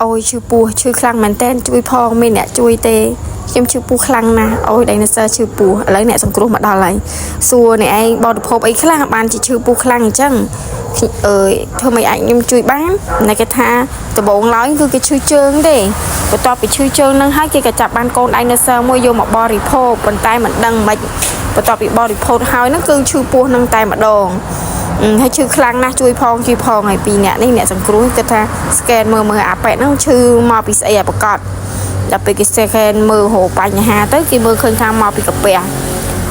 អូយឈឺពោះឈឺខ្លាំងមែនតើជួយផងមានអ្នកជួយទេខ្ញុំឈឺពោះខ្លាំងណាស់អូយ dinosaur ឈឺពោះឥឡូវអ្នកសង្គ្រោះមកដល់ហើយសួរអ្នកឯងបរិភោគអីខ្លះបានជាឈឺពោះខ្លាំងអញ្ចឹងខ្ញុំអើយធ្វើម៉េចអាចខ្ញុំជួយបានតែគេថាដំបូងឡើយគឺគេឈឺជើងទេបន្ទាប់ពីឈឺជើងហ្នឹងហើយគេក៏ចាប់បានកូន dinosaur មួយយកមកបរិភោគប៉ុន្តែមិនដឹងមិនបន្ទាប់ពីបរិភោគហើយហ្នឹងគឺឈឺពោះហ្នឹងតែម្ដង ហើយឈឺខ្លាំងណាស់ជួយផងជួយផងហើយពីរអ្នកនេះអ្នកសង្គ្រោះគិតថា scan មើលមើលអាប៉ែហ្នឹងឈឺមកពីស្អីអាប្រកបដល់ពេលគេ scan មើលរកបញ្ហាទៅគេមើលឃើញថាមកពីកាពះ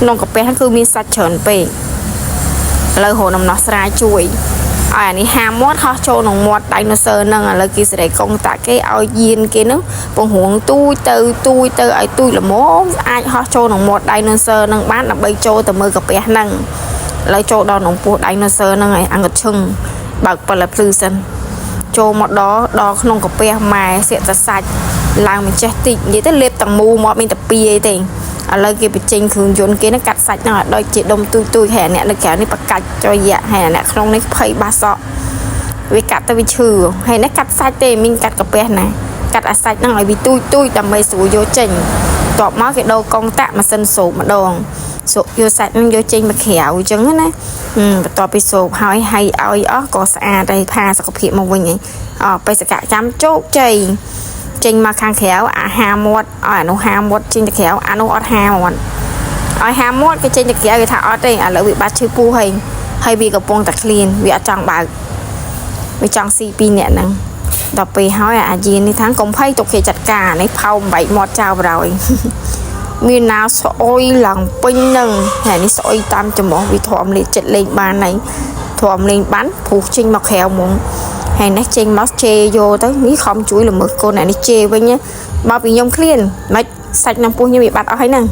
ក្នុងកាពះហ្នឹងគឺមានសាច់ច្រើនពេកឥឡូវរកដំណោះស្រាយជួយឲ្យអានេះហាមាត់ហោះចូលក្នុងមាត់ dinosaur ហ្នឹងឥឡូវគេសេរីកុងតាគេឲ្យយានគេហ្នឹងពង្រួងទូចទៅទូចទៅឲ្យទូចល្មមអាចហោះចូលក្នុងមាត់ dinosaur ហ្នឹងបានដើម្បីចូលទៅមើលកាពះហ្នឹង ឥឡូវចូលដល់ក្នុងពោះ dinosaur ហ្នឹងហើយអង្គឈឹងបើកពិលឲ្យភ្លឺសិនចូលមកដល់ដល់ក្នុងកាពះម៉ែសៀកតសាច់ឡើងមិនចេះតិចនិយាយទៅលេបទាំងមូលមកមានតែពីអីទេឥឡូវគេបញ្ចេញគ្រឿងយន្តគេហ្នឹងកាត់សាច់ហ្នឹងឲ្យដូចជាដុំទូចទូចហើយអាអ្នកនៅក្រៅនេះបកាច់ចយៈហើយអាអ្នកក្នុងនេះភ័យបាសក់វាកាត់ទៅវាឈឺហើយនេះកាត់សាច់ទេមានកាត់កាពះណាកាត់អាសាច់ហ្នឹងឲ្យវាទូចទូចដើម្បីស្រួលយកចេញតបមកគេដូរកងតាក់ម៉ាស៊ីនស្រូបម្ដង ស្រូបយកសាច់នឹងយកចេញមកក្រៅអញ្ចឹងណាហឹមបន្ទាប់ពីស្រូបហើយហើយឲ្យអស់ក៏ស្អាតហើយផាសុខភាពមកវិញហើយអបេសកកម្មជោគជ័យចេញមកខាងក្រៅអាហាមាត់ឲ្យអានោះហាមាត់ចេញទៅក្រៅអានោះអត់ហាមាត់ឲ្យហាមាត់គេចេញទៅក្រៅគេថាអត់ទេឥឡូវវាបាត់ឈឺពោះហើយហើយវាកំពុងតែឃ្លានវាអត់ចង់បើកវាចង់ស៊ីពីរនាក់ហ្នឹងដល់ពេលហើយអាយាននេះថាកុំភ័យទុកគេចាត់ការនេះផោមបែកមាត់ចោលបណ្ដោយ មានណាស្អុយឡើងពេញនឹងហើយនេះស្អុយតាមច្រមុះវាធំលេចិត្តលេងបានហើយធំលេងបានព្រោះចេញមកក្រៅហ្មងហើយនេះចេញមកជេរយកទៅនេះខំជួយល្មើសកូនអានេះជេរវិញមកពីខ្ញុំឃ្លានមិនសាច់ក្នុងពោះខ្ញុំវាបាត់អស់ហើយហ្នឹង។